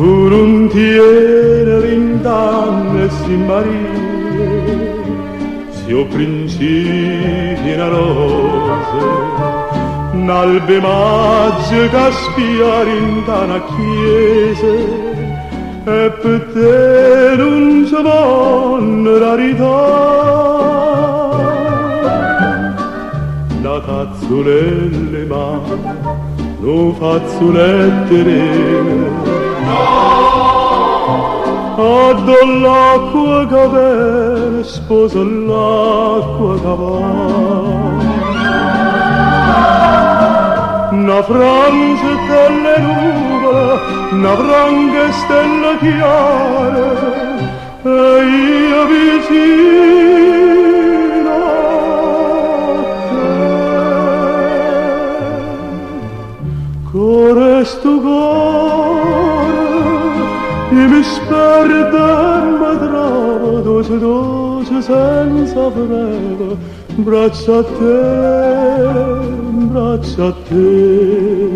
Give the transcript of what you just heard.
Tu nun tiene vent'anne e si' Maria, si' 'o principio 'e na rosa, n'alba 'e maggio ca spia dint'a na chiesa e pe' te nun ce vonno rarità. Na tazzulella 'e mano, nu fazzuletto 'e rena. Addò ll'acqua ca vene sposa ll'acqua ca va. Na frangettella 'e nuvola, na vranca 'e stelle chiare e io vicino a te. Core 'e stu core, io me sperdo e me trovo doce doce senza freva 'mbraccio a te, 'mbraccio a te.